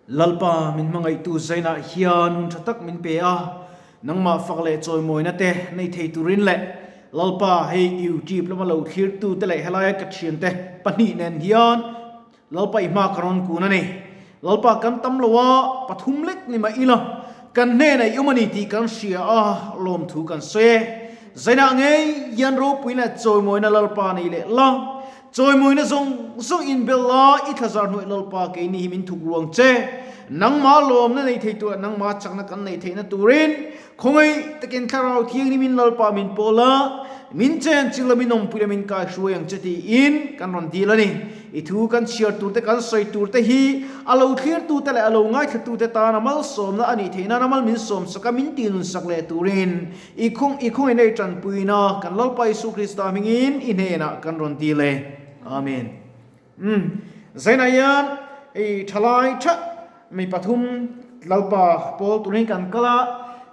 Lalpa min hmangaihtu Zainah hian hun tha tak min pe a, nangmah fak leh chawimawina te nei thei turin leh Lalpa hei YouTube lama lo thlirtu te leh helaia ka thiante pahnih nen hian Lalpa i hma ka rawn kun a ni. Lalpa kan tam lo a, pathum lek ni mah ila kan hnenah i awm a ni tih kan hria a, lawmthu kan sawi e. Zainah ngei hian ropui leh chawimawina Lalpa nei leh la. Chawimawina zawng zawng inbel la, i thlazar hnuaih Lalpa keini hi min thuk ruang che. Nangmah lawmna nei thei tur, nangmah chakna kan neih theihna turin khawngaih takin Thlarau Thianghlimin Lalpa min pawl a, min chen chil la, min awmpui la, min kai hruai ang che tiin kan rawn dil a ni. I thu kan chhiar tur te, kan sawi tur te hi a lo thlirtu te leh a lo ngaithla te tana malsawmna a nih theih nana mal min sawmsak a, min tihnunsak leh turin I khung i khungin ei tanpuina kan Lalpa Isu Krista hmingin i hnenah kan rawn dil e. Amen. Umm. Zainah hian ei thalai tha mi pathum Lalpa pawl turin kan kal a,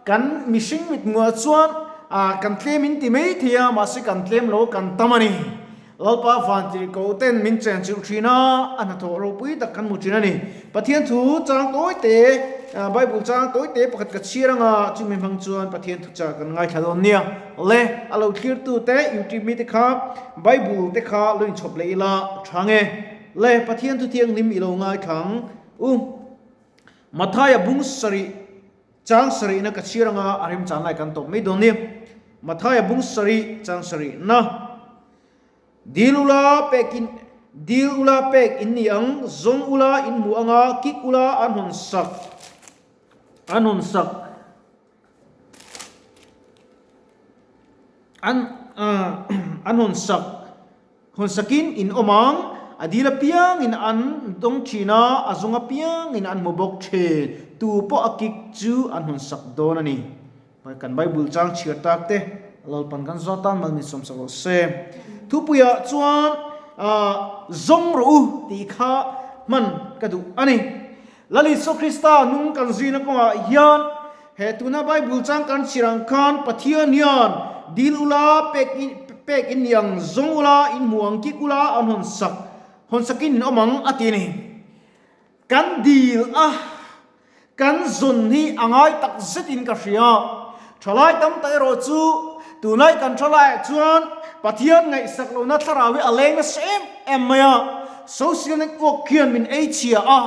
kan mihring mitmuah chuan ah kan tlem in ti mai thei a, mahse kan tlem lo kan tam a ni. Lalpa vantirhkoh ten min chenchilh thin a, a hnathawh ropui tak kan hmu thin a ni. Pathian thu chang tawi te, Bible chang tawi te pakhat ka chhiar anga chumi hmang chuan Pathian thu chah kan ngaithla dawn nia. Le, a lo thlirtu te, YouTube mite kha Bible te kha lo inchhawp leh ila tha nge. Le, Pathian thu thianghlim i lo ngaithla ang u. Mathaia bung sarih chang sarihna ka chhiar anga a remchan lai kan tawp mai dawn nia. Mathaia bung sarih chang sarihna Dil ula pek in Dil ula pek in ni ang, zawng ula in hmu anga, kik ula an hawn sak an hawn sak an an hawn sak hawn sakin in awm ang, a dil apiangin an dawng thin a, a zawng apiangin an hmu bawk thin, tu pawh a kik chu an hawn sak dawn a ni. Kan Bible chang chhiar tak te Lalpan kan zawt tan mal min sawmsak rawh se. Thupuiah chuan zawng rawh u tih kha hman ka duh a ni. Lal Isua Krista nung kan zuina kawngah hian he tuna Bible chang kan chhiar ang khan Pathian hian dil ula pek pek in ni ang, zawng ula in hmu ang, kik ula an hawn sak hawn sakin in awm ang a ti a ni. Kan dil a, kan zun hi a ngai tak zetin ka hria. Thalai tam tak erawh chu tunlai kan thalaiah chuan Pathian ngaihsak lohna thlarau hi a leng nasa em em mai a. Social network hian min ei chhia a,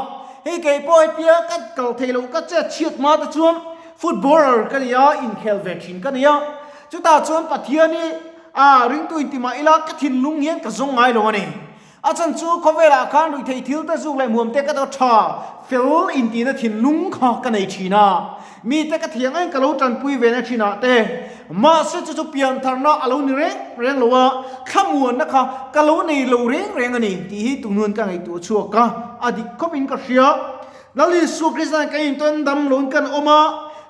hei kei pawh hetia ka kal thei loh ka chet chhiat hma te chuan footballer ka ni a, inkhel ve thin ka ni a. Chutah chuan Pathian hi a ringtu inti mah ila ka thinlung hian ka zawng ngai lo a ni. A chan chu khawvelah khan ruihtheih thil te zuk leh hmuam te ka to tha fel intihna thinlung kha ka nei thin a, mite ka thiang eng ka lo tanpui ve na thinah te mahse chu chu piantharna a lo ni reng reng lo a, thlamuanna kha ka lo nei lo reng reng a ni tih hi tunhun ka ngaihtuah chhuak a, a dik khawpin ka hria. Lal Isua Krista'n kan intawn dam loin kan awm a,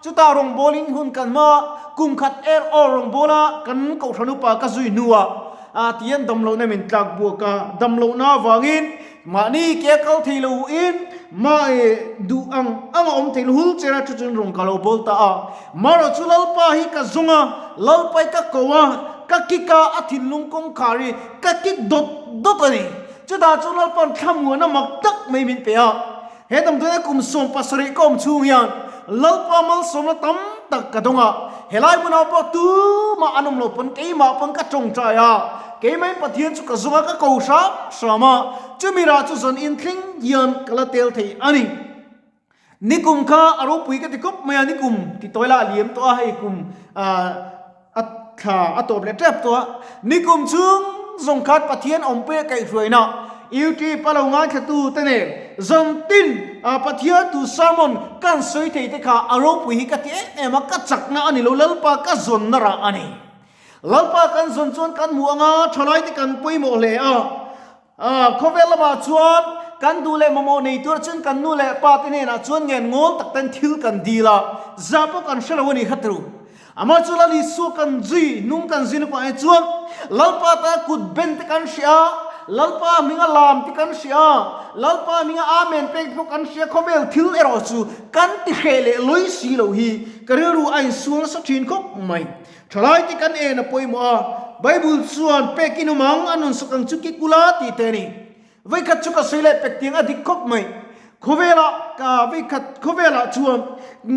chutah rawngbawlin hun kan hma a, kum khat er awr rawngbawla kan Kohhran upa ka zui hnuah a tian dam lohna min tlak buak a, dam lohna avangin mahni ke a kal thei lo in mah e duh ang ang a awm thei lo hul cher a thu chuan rawn ka lo bawl ta a. Marawh chu Lalpa hi ka zawng a, Lalpa hi ka ko a, ka kik a, a thinlung kawngkhar hi ka kik dawt dawt a ni. Chutah chuan Lalpa'n thlamuana mak tak mai min pe a, he damdawiina kum 17 ka awm chhung hian Lalpa malsawmna tam tak ka dawng a, helai hmunah pawh tumah an awm lo pawn keimah pawn ka tawngtai a, keimahin Pathian chu ka zawng a, ka ko hram hram a, chumi rah chu zawn in thleng hian ka la tel thei a ni. Nikum kha a ropui ka ti khawp mai a, nikum ti tawi la a liam tawh a, hei kum a thla a tawp leh tep tawh a, nikum chhung zawng khan Pathian awmpui a kaihhruaina YouTube a lo ngaithlatu te nen zawng tin Pathian thu sermon kan sawi thei te kha a ropui hi ka ti em em a, ka chakna a ni lo, Lalpa ka zawnna rah a ni. Lalpa kan zawn chuan kan hmuh anga thalaite kan pawimawh hle a. Khawvel lamah chuan kan duh leh mamawh nei tur chuan kan nu leh pa te hnenah chuan ngen ngawl tak ten thil kan dil a, zah pawh kan hre lo a ni kha tru. Amah chu Lal Isua kan zui, nung kan zui na kuah hi chuan Lalpa ta kut ben te kan hria a, Lalpa hminga lam te kan hria a, Lalpa hminga Amen pek te pawh kan hria, khawvel thil erawh chu kan ti hreh leh lawi si lo hi ka rilru a insual nasa thin khawp mai. Thalai te kan en a pawimawh a, Bible chuan pek in awm ang, a nun sak ang chu kik ula tih te a ni. Vawikhat chu ka sawi leh pek tiang a dik khawp mai. Khawvelah ka veikhat khawvelah chuan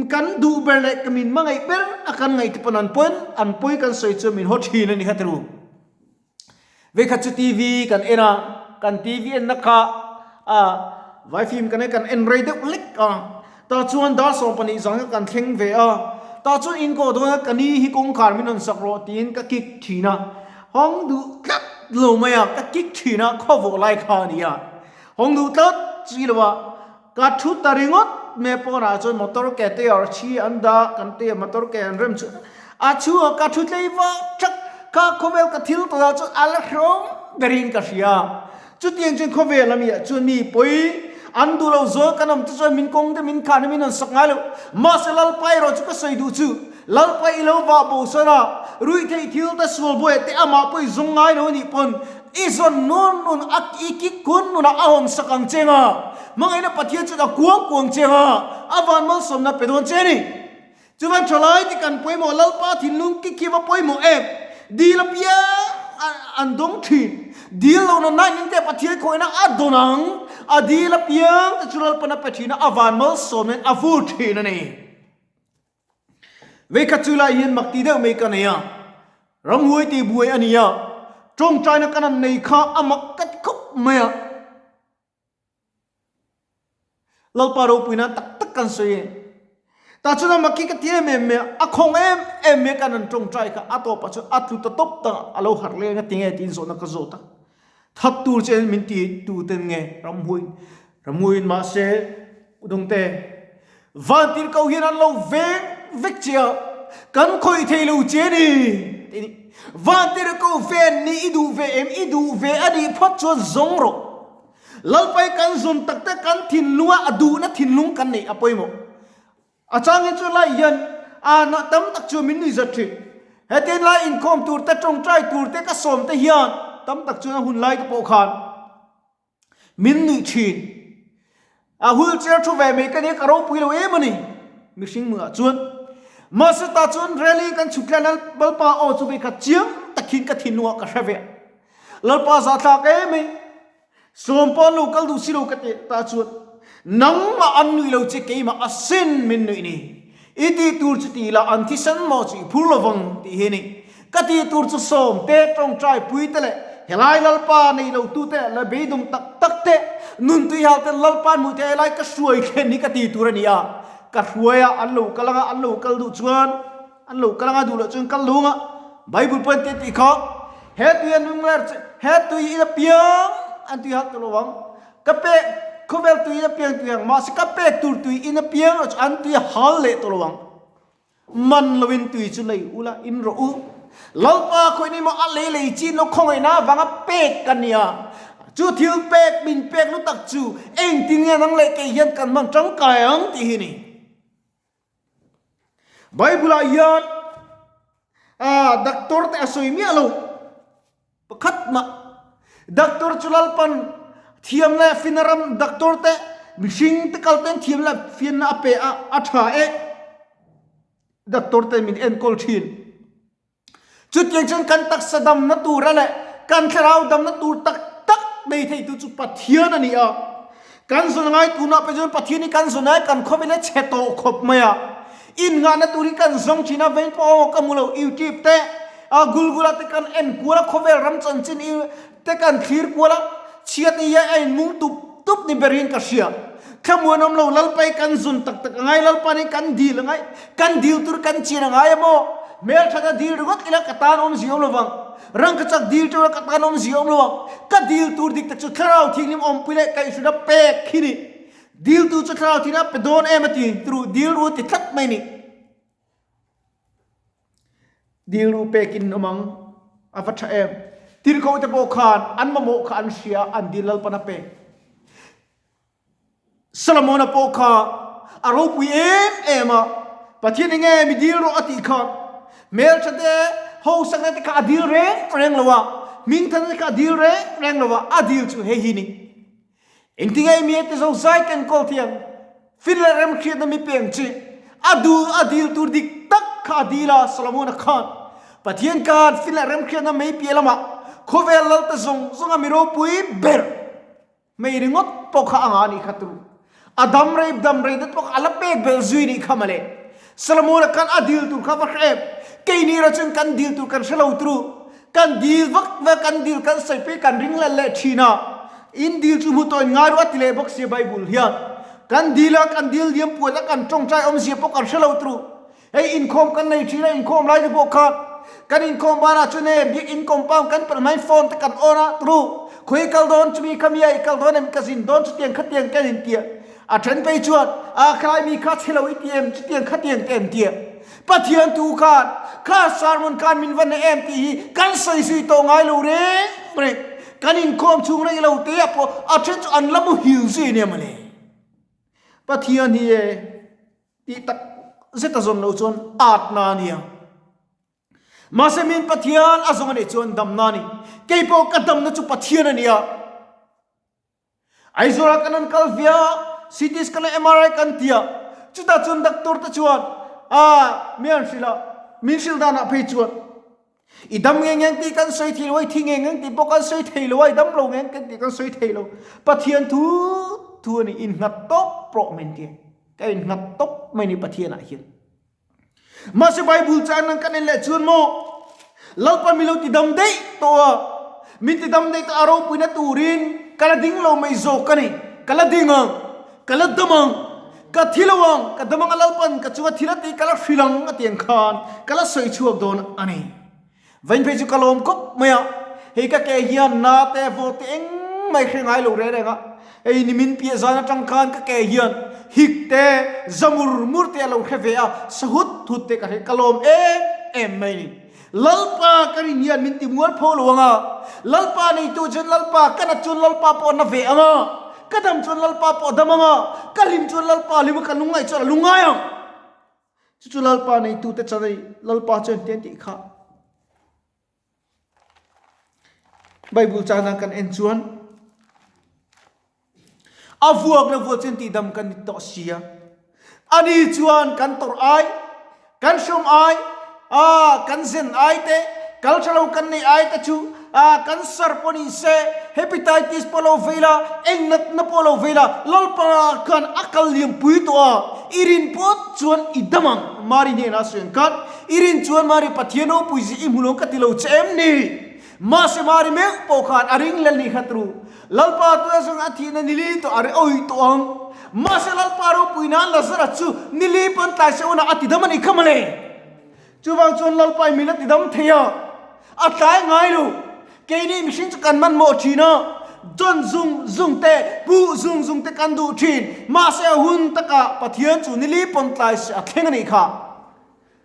kan duh ber leh ka min hmangaih ber a kan ngaih te pawn an pawn an pawi kan sawi chuan min haw thin a ni kha tiru. Veikhat chu TV kan en a, kan TV enna kha a vai film kan en kan en rei deuh lek a, tah chuan dar 12 zan kha kan thleng ve a, tah chuan in kawh dawn a ka ni hi kawngkhar min rawn sak rawh tiin ka kick thin a, hawng duh tlat lo mai a, ka kick thin a khawvawh lai kha a ni a. Hawng duh tlat chi lo a, ka thu ta ringawt me pawnah chuan motor ke te ar chhi an dah kan ti a motor ke an rem chu a chhu a ka thu tlei vak thak kha khawvel ka thil tawh ah chuan a la hrawm berin ka hria chutiang chuan khawvel ami ah chuan mi pawi an duh lo zawl kan awm te chuan min kawng te min khan a min rawn sak ngai lo mahse Lalpa erawh chu ka sawi duh chu Lalpa i lo vah bo sawn a ruihtheih thil te sual buai te amah pawh i zawng ngai lo anih pawn I zawn nun nun a i kik kun nunah a hawn sak ang che nga, hmangaihna Pathian chuan a kuang kuang che nga, a van malsawmna pe dawn che a ni. Chuvan thalai te kan pawimawh Lalpa thinlung kik hi va pawimawh em? Dil apiang an dawng thin. Dil lohna nain te Pathian khawihna a dawn ang, a dil apiang te chu Lalpan a pe thin a, a van malsawmna in a vur thin a ni. Veikhat chu lai hian mak ti deuh mai ka nei a, ramhuai tih buai a ni a, tawngtaina kan han nei kha a mak ka ti khawp mai a. Lalpa ropui nan tak tak kan sawi e. Tah chuan a mak hi ka ti em em mai a, a khawng em em mai kan han tawngtai kha a tawpah chuan a tlu ta tawp ta a lo harh leng a ti nge tiin zawhna ka zawt a. That tur che min ti tu ten nge ramhuai ramhuaiin mahse Udungte, Vantir ko hian an lo veng vek che a, kan khawih thei lo che a ni. Tih ni. Vantir ko ven ni i duh ve em? I duh ve a nih phawt chuan zawng rawh. Lalpai kan zawn tak tak kan thinlunga a duhna thinlung kan neih a pawimawh. A changin chuan lai hian a na tam tak chuan min nuihzat thin. Hetiang lai inkhawm tur te, tawngtai tur te ka sawm te hian tam tak chuan a hun lai te pawh khan Min nuih thin. A wheelchair thu ve mai ka nia ka ropui lo em a ni. Mihring hmuhah chuan. Mahse tah chuan rally kan chhuk thleng Lalpa aw chu vei khat chiang takin ka thinlungah ka hre ve. Lalpa zahthlak em mai. Sawmpa an lo kal duh si lo ka ti tah chuan nangmah an nuih lo che keimah a sin min nuih ni. I tih tur chu tih lah an thisen maw chu i phur lovang tih hi a ni. Ka tih tur chu sawm te, tawngtai pui te leh helai Lalpa nei lo tu te leh beidawng tak tak te, nun tui hal ten Lalpa hmuh te helai ka hruai thlen hi ka tih tur a ni a. Ka hruai a, an lo kal anga, an lo kal duh chuan an lo kal anga duh loh chuan kal lung a. Bible pawhin te tih kha, He tui a nung ler che, he tui in a piang an tui hal tawh lo ang. Ka pek khawvel tui in a piang tui ang, mahse ka pek tur tui in a piang erawh chu an tui a hal leh tawh lo ang. Man loin tui chu lei ula in rawh u. Lalpa khawih ni maw a lei lei chin lo khawngaihna avanga pek ka nia. Chu thil pek min pek lu tak chu engtin nge nang leh kei hian kan hman tangkai ang tih hi ni. Bible ah hian ah doctor te a sawi miah lo. Pakhat mah doctor chu Lalpan thiam leh fina ram doctor te mihring te kal ten thiam leh fianna a pe a, a tha e. Doctor te min enkawl thin. Chutiang chuan kan taksa damna tura leh kan thlarau damna tur tak tak nei thei tu chu Pathian a ni a. Kan zawn ngai tunah pawh chuan Pathian hi kan zawn ngai kan khawvel a chhe tawh khawp mai a. Innghahna tur hi kan zawng thin a, vein pawh aw ka hmu lo YouTube te a Google ah te kan en kual a, khawvel ram chanchin te kan thlir kual a, chhiat hi a inmung tup tup ni berin ka hria. Thlamuan awm lo Lalpa hi kan zun tak tak a ngai, Lalpa nih kan dil a ngai, kan dil tur kan chian a ngai a maw? Hmelthat a dil ringawt ila ka tan awmzia awm lovang, rangkachak dil tura ka tan awmzia awm lovang, ka dil tur dik tak chu thlarau thianghlim awmpui leh kaihhruina pek hi ni. Dil tu chu thlarau thianghlim a pe dawn em a ti, turu dil ru a ti tlat mai ni. Dil ru pekin awm ang, a va tha em. Tirhkoh te pawh khan an mamawh kha an hria, an dil Lalpan a pek. Solomona pawh kha a ropui em em a, Pathian enge mi dil rawh a tih kha hmeltha te, hausakna te kha a dil reng reng lo a, hmingthana te kha a dil reng reng lo a, a dil chu hei hi ni. Engtinge mi te zo zai ken kawl thiang, fin leh remhriatna mi peng chi, a duh a dil tur dik tak kha a dil a Solomona khan. Pathian khan fin leh remhriatna mei piah lamah khawvel lal te zawng zawnga mi ropui ber Hmei ringawt pawh kha a ngah a nih kha tu. A dam rei dam rei na pawh a la pek belh zui nih kha mawle. Solomon-a khan a dil tur kha va hre em? Keini erawh chuan kan dil tur kan hre lo turu. Kan dil vak vak, kan dil kan sawi pui kan ring leh leh thin a. In dil chu hmu tawh in ngai ru a ti leh bawk sia Bible hian. Kan dil a, kan dil liam puan a, kan tawngtai awmzia pawh kan hre lo turu. Hei inkhawm kan nei thin a, inkhawm lai te pawh khan kan inkhawm banah chuan hei biakinn compound kan pelh hmain phone te kan on a, turu khawi kal dawn chumi kha mi a i kal dawn em ka zin dawn chutiang khatiang ka in tia a then phei chuan a khalai mi kha chhe lo i ti em chutiang khatiang ka en tia Pathian thu khan kha sermon khan min va hne em tih hi kan sawi zui tawh ngai lo reng reng kan inkhawm chhung rei lo te ah pawh a then chu an la muhil zui ania mawle Pathian hi e. Tih tak zet a zawn loh chuan atna a nia. Mahse min Pathian a zawng a nih chuan damna a ni. Kei pawh ka damna chu Pathian a nia. Aizawlah kan rawn kal via, CT scan leh MRI kan ti a, chutah chuan doctor te chuan ah mi an hrilh a, min hrilh danah phei chuan I dam nge ngeng tih kan sawi thei lo a, i thi nge ngeng tih pawh kan sawi thei lo a, i dam lo nge ngeng tih kan sawi thei lo. Pathian thu thu a ni, innghat tawp rawh min ti. Ka innghat tawp mai ni Pathianah hian. Mahse Bible chuan nang kan en leh chuan maw Lalpa min lo ti dam daih tawh a, min ti dam daih tawh a ropuina turin ka la ding lo mai zawk a ni, ka la ding ang, ka la dam ang. Ka thi lo ang, ka dam anga Lalpan ka chunga thil a tih ka la hrilh ang a ti ang khan ka la sawi chhuak dawn a ni. Vain phei chu ka lawm khawp mai a, hei ka ke hian na te vawt te engmah i hre ngai lo reng reng a, hei nimin piah zan atang khan ka ke hian hik te, za mur mur te a lo hre ve a, sa hut hut te ka hre, ka lawm em em mai a ni. Lalpa ka rin hian min ti mual pho lo ang a, Lalpa neitu chuan Lalpa, ka nat chuan Lalpa pawh a na ve ang a, ka dam chuan Lalpa pawh a dam ang a, ka hlim chuan Lalpa a hlim a, ka lungngaih chuan a lungngai ang. Chu chu Lalpa neitute chan a ni, Lalpa chuan engtin a tih kha? Bible chana kan en chuan A vuak le vuak chuan tihdam kan ni tawh sia. Ani chuan kan tawrh ai, kan hrawm ai, aa kan zen ai te, kal tha lo kan neih ai te chu aa kan sar pawh ni se, hepatitis pawh lo vei la, eng natna pawh lo vei la, Lalpa khan a kal liam pui tawh a, i rin pawh chuan i dam ang. Mari hnenah a sawi ang khan, I rin chuan Mari Pathian ropui zia i hmu lo ka ti lo che em ni? Mahse Mari meuh pawh khan a ring lel ni khat ru. Lalpa tuna zawng a thihna nili tawh a ri awih tawh ang. Mahse Lalpa ropui nan Lazara chu nili pawn tlai se unah a tidam a nih kha mawle. Chuvang chuan Lalpa in min a tidam thei a, a tlai ngai lo. Keini mihring chu kan hmanhmawh thin a, dawn zung zung te, puh zung zung te kan duh thin. Mahse a hun takah Pathian chu nili pawn tlai se a thleng a nih kha.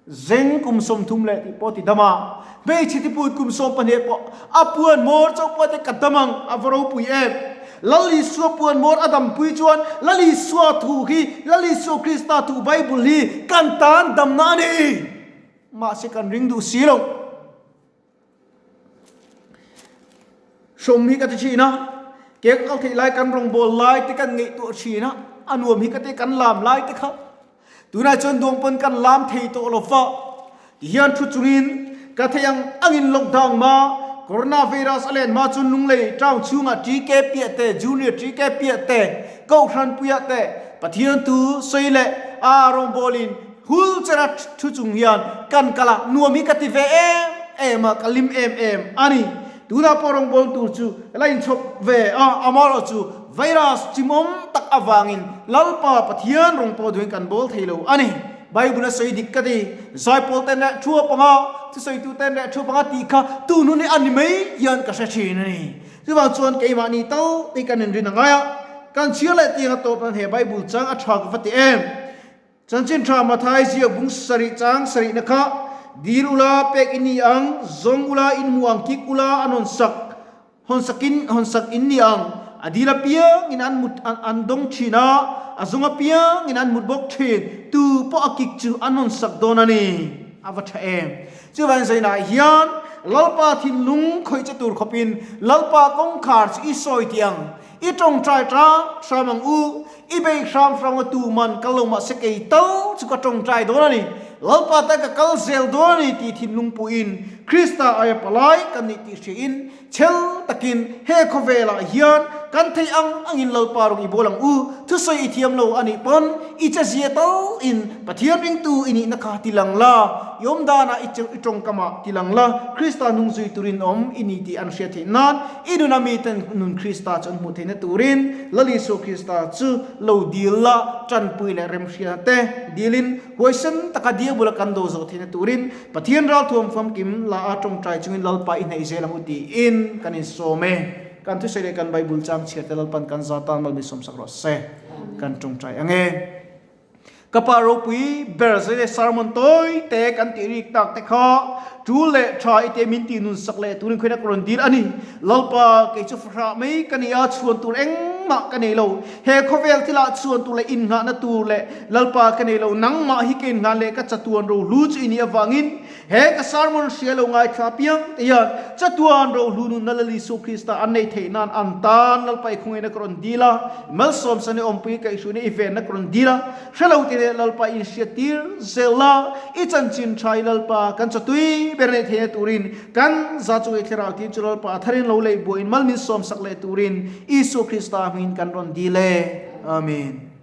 Zeng kum 30 leh tih pawh ti dam a, hmeichhe tiput kum 12 pawh a puan hmawr chauh pawh te ka dam ang, a va ropui em! Lal Isua puan hmawr a dampui chuan Lal Isua thu hi, Lal Isua Krista thu Bible hi kan tan damna a ni. Mahse kan ring duh si lo. Hrawm hi ka ti thin a, ke ka kal theih lai kan rawngbâwl lai te kan ngaihtuah thin a, a nuam hi ka ti kan lam lai te kha. Tunah chuan duang pawn kan lam thei tawh lo va, tihian thu chungin ka theih ang angin lockdown hma, coronavirus a len hma chuan Lunglei town chhungah TK piah te, Junior TK piah te, Kohhran puiah te Pathian thu sawi leh a rawngbâwlin Hul chera thu chung hian kan kal a, nuam hi ka ti ve em em a, ka lim em em a ni. Tunah pawh rawngbâwl tur chu la inchhawp ve a, amaherawh chu virus chimawm tak avangin Lalpa Pathian rawng pawh duhin kan bawl thei lo a ni. Bible a sawi dik ka ti, Zaipawl ten leh thu a panga, thusawitu ten leh thu a panga tih kha tun hun hi a ni mai hian ka hre thin a ni. Chuvang chuan keimahni tal te hi kan inrin a ngai a, kan chhiar leh tiang a tawp nan he Bible chang a tha ka va ti em. Chanchin tha Mathai ziak bung sarih chang sarihna kha dil ula pek in ni ang, zawng ula in hmu ang, kik ula an hawn sak, hawn sakin hawn sak in ni ang. A dil apiangin an mut an dawng thin a, a zawng apiangin an mut bawk thin. Tu pawh a kik chu an hawn sak dawn a ni. A va tha em! Chuvangin zainah hian Lalpa thinlung khawih che tur khawpin Lalpa kawngkhar chu i sawi tih ang. I tawngtai hram hram ang u, i bei hram hram a tu man kal lo mahse kei tal chu ka tawngtai dawn a ni, Lalpa tan ka kal zel dawn a ni tih thinlung puhin. Krista aia palai kan nih tih hriain chhel takin he khawvelah hian kan theih ang angin Lalpa rawng i bawl ang u. Thusawi i thiam lo a nih pawn i che zia talin Pathian ringtu i nihna kha ti lang la, i awm danah i i tawngkamah ti lang la, Krista hnung zui turin awm i ni tih an hriat theih nan i nuna miten nun Krista chu an hmuh theihna turin Lal Isua Krista chu lo dil la, tanpui leh remhriatna te dilin huaisen taka Diabula kan do zawh theihna turin Pathian ralthuam famkim la a tawngtai chungin Lalpa i hnaih zel ang u tiin kan insawm e. Kan thusawi leh kan Bible chang chhiar te Lalpan kan za tan mal min sawmsak rawh se. Kan tawngtai ang e. Ka pa ropui ber zai leh sermon tawi te kan tih rik tak te kha tul leh tha i te min tih nun sak leh turin khawiah ka rawn dil a ni. Lalpa kei chu fahrah mai ka ni a, chhuan tur engmah ka nei lo. He khawvel thilah chhuan tur leh innghahna tur leh Lalpa ka nei lo, nangmah hi ka innghah leh ka chatuan rohlu chu i nih avangin he ka sermon hria lo ngaithla piang te hian chatuan rohlu nunna Lal Isua Krista an nei theih nan an tan Lalpa i khawngaihna ka rawn dil a, malsawmsana i awmpui kaihhruina i venna ka rawn dil a, hre lo te leh Lalpa i inhriat tir zel la, i chanchin tha i Lalpa kan chawtui ber neih theihna turin kan za chung i thlarau tin chu Lalpa a tharin lo leih buaiin mal min sawmsak leh turin Isua Krista hmingin kan rawn dil e. Amen.